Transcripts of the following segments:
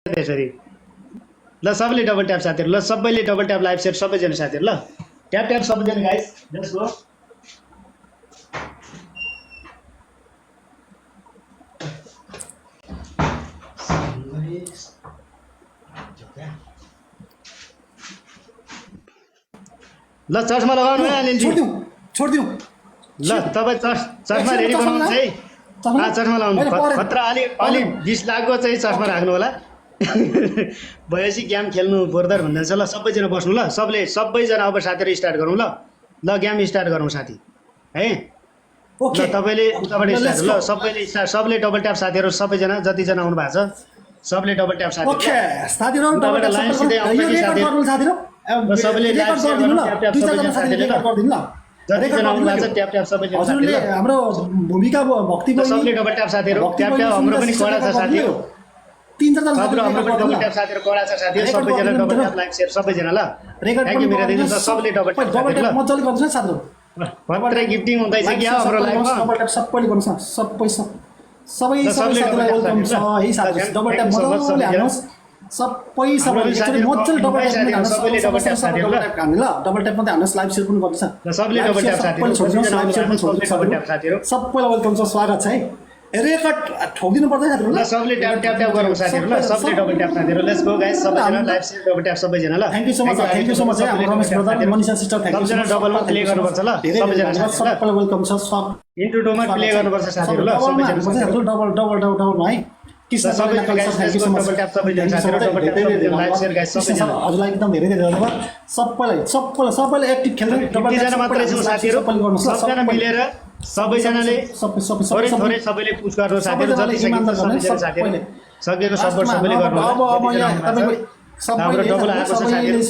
त्यसरी ल सबैले डबल ट्याप साथीहरु ल सबैले डबल ट्याप लाइभ शेयर सबैजना साथीहरु ल ट्याप ट्याप सबैजना गाइस लेट्स गो ल चस्मा लगाउनु है अनिलजी छोड्दिउ ल तपाई चस्मा रेडी बनाउनु है चस्मा लाउनु खतरा अलि 20 लाखको चाहिँ चस्मा राख्नु होला भएपछि गेम खेल्नु फर्दर भन्दा छ ल सबैजना बस्नु ल सबैजना अब साथीहरु स्टार्ट गरौँ ल गेम स्टार्ट गरौँ साथी है ओके तपाईले उताबाट स्टार्ट ल सबैले डबल ट्याप साथीहरु सबैजना जतिजना आउनु भएको छ सबले डबल ट्याप साथीहरु ओके साथीहरु डबल ट्याप साथीहरु सबैले लाइभ शेयर गर्नु ट्याप ट्याप सबैजना साथीहरुले गर्दिनु ल जतिजना आउनु भएको छ ट्याप ट्याप सबैजना हजुरले हाम्रो भूमिका भक्ति बहिनी सबले डबल ट्याप साथीहरु ट्याप ट्याप हाम्रो पनि कडा छ साथीहरु तीन चार हाम्रो पनि डबल ट्याप साथीहरु कडा छ साथीहरु सबैजना डबल ट्याप लाइभ शेयर सबैजना ल थ्यांक यू मेरा दिदी सबले डबल ट्याप मज्जाले गर्नुस् है साथीहरु भत्रै गिफ्टिङ हुँदैछ कि हाम्रो लाइभमा डबल ट्याप सबैले गर्नुस् सबै साथीहरुलाई वेलकम छ है साथीहरु डबल ट्याप मज्जाले हाल्नुस् सबैले मज्जाले डबल ट्याप सबैले डबल ट्याप साथीहरु ल ल डबल ट्याप मात्रै हाल्नुस् लाइभ शेयर पनि गर्नुस् ल सबले डबल ट्याप साथीहरु सबैजना लाइभ शेयर पनि डबल ट्याप साथीहरु सबैलाई वेलकम छ स्वागत छ है रेकर्ड ठोकिदिनु पर्छ साथीहरु ल सबले ट्याप ट्याप गरौँ साथीहरु ल सबले डबल ट्याप साथीहरु लेट्स गो गाइस सबैजना लाइभ शेयर डबल ट्याप सबैजना ल थ्यांक यू सो मच हाम्रो Ramesh brother Manisha sister thank you सबैजना डबलमा प्ले गर्नुपर्छ ल सबैजना सबैलाई वेलकम छ सब इन्टु 2 मा प्ले गर्नुपर्छ साथीहरु ल सबैजना डबल है किसा सबैजना guys thank you so much double tap सबैजना साथीहरु डबल ट्याप सबैजना लाइभ शेयर गाइस सबैजना हजुरलाई एकदम धेरै धन्यवाद सबैलाई एक्टिभ खेल्दै डबल जना मात्रै छु साथीहरु सबैजना मिलेर सबैजनाले थोरै सबैले पुश गर्नु साथीहरु जति सकिन्छ सबैजना साथीहरु सकेको सपोर्ट सबैले गर्नु अब यहाँ तपाईको हाम्रो डबल आएको छ साथीहरु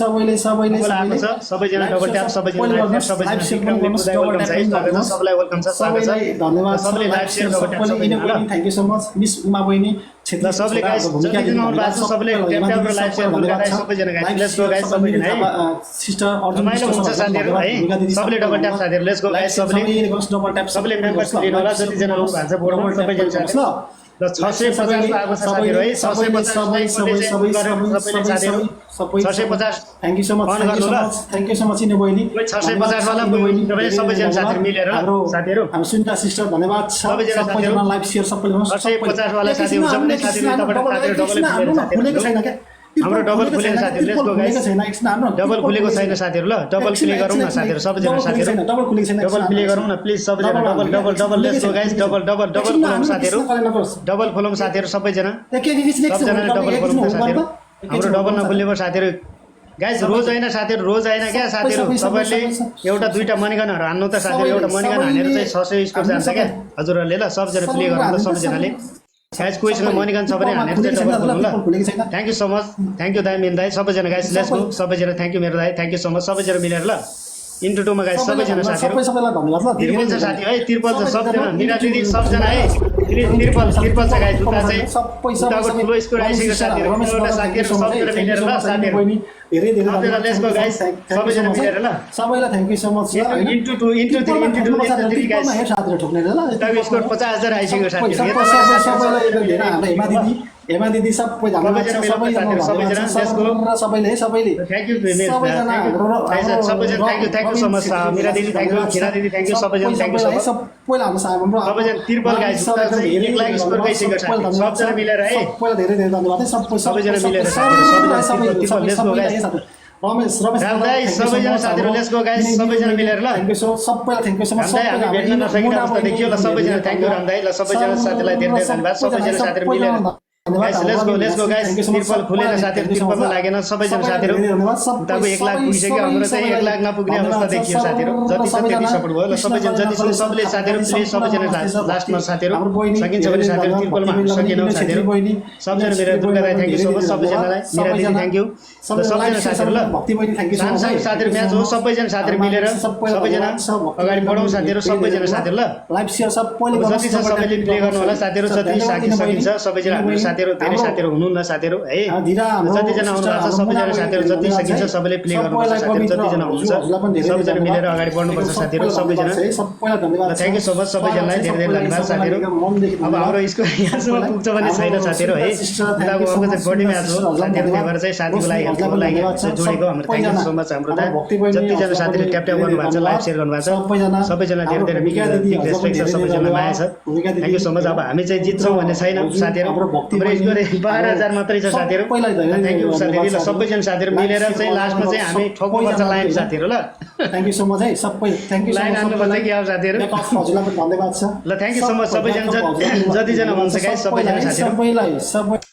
सबैजना डबल ट्याप सबैजना सबैजना सबैलाई वेलकम छ स्वागत छ धन्यवाद सबैले लाइभ शेयर डबल ट्याप सबैजना thank you so much miss Uma बहिनी ल सबले गाइस जतिजना आउनु भएको छ सबले ट्याप ट्याप र लाइभ शेयर गर्नु सबैजना गाइस लेट्स गो गाइस सबैजना है सिस्टर अर्जुन हुन्छ साथीहरु है सबले डबल ट्याप साथीहरु लेट्स गो गाइस सबले डबल ट्याप सबले मेम्बरशिप लिनु होला जतिजना आउनु भएको छ बोर्डमा सबैजना साथीहरु ल 650 आएको छ साथीहरु है 650 650 thank you so much thank you so much इने बहिनी 650 वाला तपाईले सबैजना साथीहरु मिलेर साथीहरु हामी सुनिता सिस्टर धन्यवाद सबैजना लाइभ शेयर सबैले 650 वाला साथीहरु सबले साथीहरु तपाईले डबल खुलेको छैन के हाम्रो डबल खुलेको साथीहरु लेट्स गो गाइस डबल खुलेको छैन साथीहरु ल डबल प्ले गरौँ न साथीहरु सबैजना साथीहरु डबल खुलेको छैन डबल प्ले गरौँ न प्लिज सबैजना double let's go guys double खोलौँ साथीहरु डबल खोलौँ साथीहरु सबैजना सबैजना डबल खोलौँ साथीहरु हाम्रो डबल नखुलेको साथीहरु गाइस रोज हैन साथीहरु रोज हैन क्या साथीहरु सबैले एउटा दुईटा मनिगनहरु हान्नु त साथीहरु एउटा मनिगन हानेर चाहिँ 600 स्कोर जान्छ क्या हजुरहरुले ल सबैजना प्ले गरौँ त सबैजनाले गाइस कोहीसँग मनिगन छ भने हानेर चाहिँ डबल खोलौँ ल thank you so much thank you दाइ मेन दाइ सबैजना गाइस लेट्स गो सबैजना थ्यांक यू मेरो दाइ थ्यांक यू सो मच सबैजना मिलेर ल इन्टु 2 मा गाइस सबैजना साथीहरु सबैलाई धन्यवाद ल त्रिपल छ साथी है त्रिपल छ सबजना मिरा दिदी सबजना है त्रिपल छ गाइस जुत्ता चाहिँ सबैको ठुलो स्कोर आइसक्यो साथीहरु एउटा साथीहरु सबजना मिलेर ल साथीहरु धेरै धन्यवाद लेट्स गो गाइस सबैजना मिलेर ल सबैलाई thank you so much into 2 guys साथीहरु ठोक्ने ल तपाईको स्कोर 50000 आइसक्यो साथीहरु सबैलाई धेरै हाम्रो हेमा दिदी सबै सबैजना सबैले थ्यांक यू सबैजना thank you so much Mira दिदी थ्यांक यू खिरा दिदी थ्यांक यू सबैजना थ्यांक यू सो मच सबैलाई हाम्रो सबैजना त्रिपल गाइस 1 लाख स्कोर गइसक्यो साथीहरु सबजना मिलेर है सबैलाई धेरै धन्यवाद सबैजना मिलेर साथीहरु सबैजना लेट्स गो गाइस रमेश रामदाई सबैजना साथीहरु लेट्स गो गाइस सबैजना मिलेर ल थ्यांक यू सो मच रामदाई हामी भेट्न नसकिने अवस्था देखियो ल सबैजना थ्यांक यू रामदाई ल सबैजना साथीलाई धेरै धन्यवाद सबैजना साथीहरु मिलेर गाइस लेट्स गो गाइस त्रिपल खुलेन साथीहरु त्रिपलमा लागेन सबैजना साथीहरु उताको 1 लाख पुगिसक्यो हाम्रो चाहिँ 1 लाख नपुग्ने अवस्था देखियो साथीहरु जति छ त्यति सपोर्ट भयो ल सबैजना जति छ सबले साथीहरु प्लिज सबैजना लास्टमा साथीहरु सकिन्छ भने साथीहरु त्रिपलमा हामी सकिनौ साथीहरु सबजना मिलेर दुर्गा दाइ थ्यांक यू सो मच सबैजनालाई मेरा दिदी थ्यांक यू सबैजना साथीहरु ल भक्ति बहिनी थ्यांक यू सो मच साथीहरु म्याच हो सबैजना साथीहरु मिलेर सबैजना अगाडि बढौं साथीहरु सबैजना साथीहरु ल लाइभ शेयर सबैले जति छ सबैले प्ले गर्नु होला साथीहरु जति सकिन्छ सबैजना हाम्रो साथीहरू धेरै साथीहरू हुनुहुन्न साथीहरू है धीरा हाम्रो जतिजना आउनु भएको छ सबैजना साथीहरू जति सकिन्छ सबैले प्ले गर्नुपर्छ साथीहरू जतिजना हुनुहुन्छ सबैजना मिलेर अगाडि बढ्नुपर्छ साथीहरू सबैजना सबैलाई धन्यवाद थ्याङ्क यू सो मच सबैजनालाई धेरै धेरै धन्यवाद साथीहरू अब हाम्रो स्कुल यहाँसम्म पुग्छ भने छैन साथीहरू है अब अर्को चाहिँ बडी म्याच हो साथीहरू त्यही भएर चाहिँ साथीको लागि हेल्पको लागि जोडेको हाम्रो थ्याङ्क यू सो मच हाम्रो जतिजना साथीले ट्याप ट्याप गर्नुभएको छ लाइभ सेयर गर्नुभएको छ सबैजना धेरै धेरै बिग रेस्पेक्ट छ सबैजना माया छ थ्याङ्क यू सो मच अब हामी चाहिँ जित्छौँ भन्ने छैन साथीहरू हाम्रो स्कोर 12,000 मात्रै छ साथीहरू थ्याङ्क यू साथीहरू ल सबैजना साथीहरू मिलेर चाहिँ लास्टमा चाहिँ हामी ठोक्नुपर्छ लाइन साथीहरू ल थ्याङ्क यू सो मच है सबै थ्याङ्क यू लाइन हान्नुपर्छ कि अब साथीहरू हजुरलाई पनि धन्यवाद छ ल थ्याङ्क यू सो मच सबैजना जतिजना हुनुहुन्छ गाइस सबैजना साथीहरू सबैलाई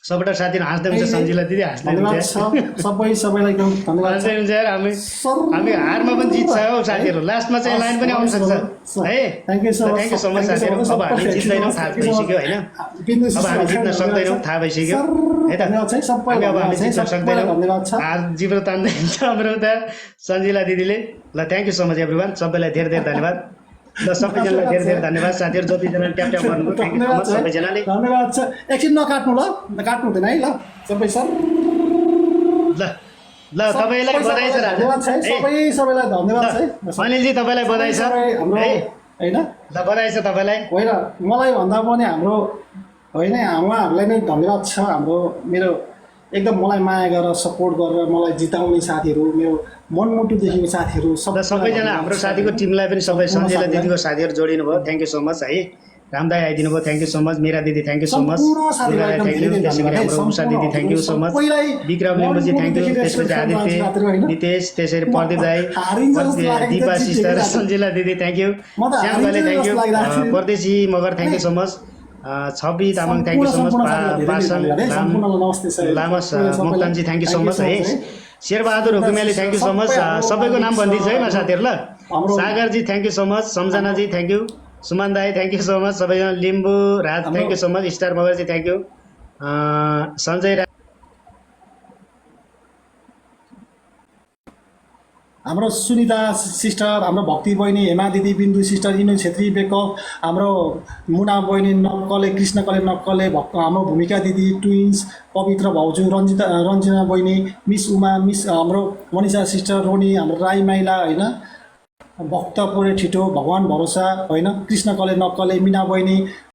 सबैटा साथीहरू हाँस्दै हुन्छ सन्जिला दिदी हाँस्दै हुन्छ सबैलाई एकदम धन्यवाद हाँस्दै हुन्छ यार हामी हारमा पनि जित्छ हौ साथीहरू लास्टमा चाहिँ लाइन पनि आउन सक्छ है थ्याङ्क यू सो मच साथीहरू अब हामी जित्दैनौँ थाहा भइसक्यो होइन अब हामी जित्न सक्दैनौँ थाहा भइसक्यो है त अब हामी जित्न सक्दैनौँ जिब्रो तान्दै हुन्छ हाम्रो उता सन्जिला दिदीले ल thank you so much everyone सबैलाई धेरै धेरै धन्यवाद ल सबैजनालाई धेरै धेरै धन्यवाद साथीहरू जतिजनाले ट्याप ट्याप गर्नुभयो थ्याङ्क यू सो मच सबैजनाले धन्यवाद छ एकछिन नकाट्नु ल काट्नु हुँदैन है ल सबै सर ल तपाईँलाई बधाई छ राजा सबैलाई धन्यवाद छ अनिलजी तपाईँलाई बधाई छ हाम्रो होइन ल बधाई छ तपाईँलाई होइन मलाई भन्दा पनि हाम्रो होइन उहाँहरूलाई नै धन्यवाद छ हाम्रो मेरो एकदम मलाई माया गरेर सपोर्ट गरेर मलाई जिताउने साथीहरू मेरो मनमुटुदेखिको साथीहरू सबैजना हाम्रो साथीको टिमलाई पनि सबै सन्जिला दिदीको साथीहरू जोडिनु भयो थ्याङ्क यू सो मच है रामदाई आइदिनु भयो thank you so much Meera दिदी thank you so much thank you त्यसै गरी हाम्रो उषा दिदी thank you so much Vikram लिम्बुजी थ्याङ्क यू त्यसपछि आदित्य नितेश त्यसरी प्रदीप दाई दिपा सिस्टर सन्जिला दिदी थ्याङ्क यू श्याम भाइले thank you Pardeshi Magar thank you so much Chhavi Tamang thank you so much Pasang Lama मोक्तानजी थ्याङ्क यू सो मच है Sherbahadur Hukumiyali thank you so much सबैको नाम भनिदिन्छु है म साथीहरू ल सागरजी थ्याङ्क यू सो मच सम्झनाजी थ्याङ्क यू सुमन दाई थ्याङ्क यू सो मच सबैजना Limbu Raj thank you so much star मगरजी थ्याङ्क यू सञ्जय हाम्रो सुनिता सिस्टर हाम्रो भक्ति बहिनी हेमा दिदी बिन्दु सिस्टर इनु छेत्री बेकअप हाम्रो मुना बहिनी नक्कले कृष्णकले नक्कले हाम्रो भूमिका दिदी ट्विन्स पवित्र भाउजू रञ्जना बहिनी मिस उमा मिस हाम्रो मनिषा सिस्टर रोनी हाम्रो राई माइला होइन भक्त पुरै छिटो भगवान भरोसा होइन कृष्णकले नक्कले मिना बहिनी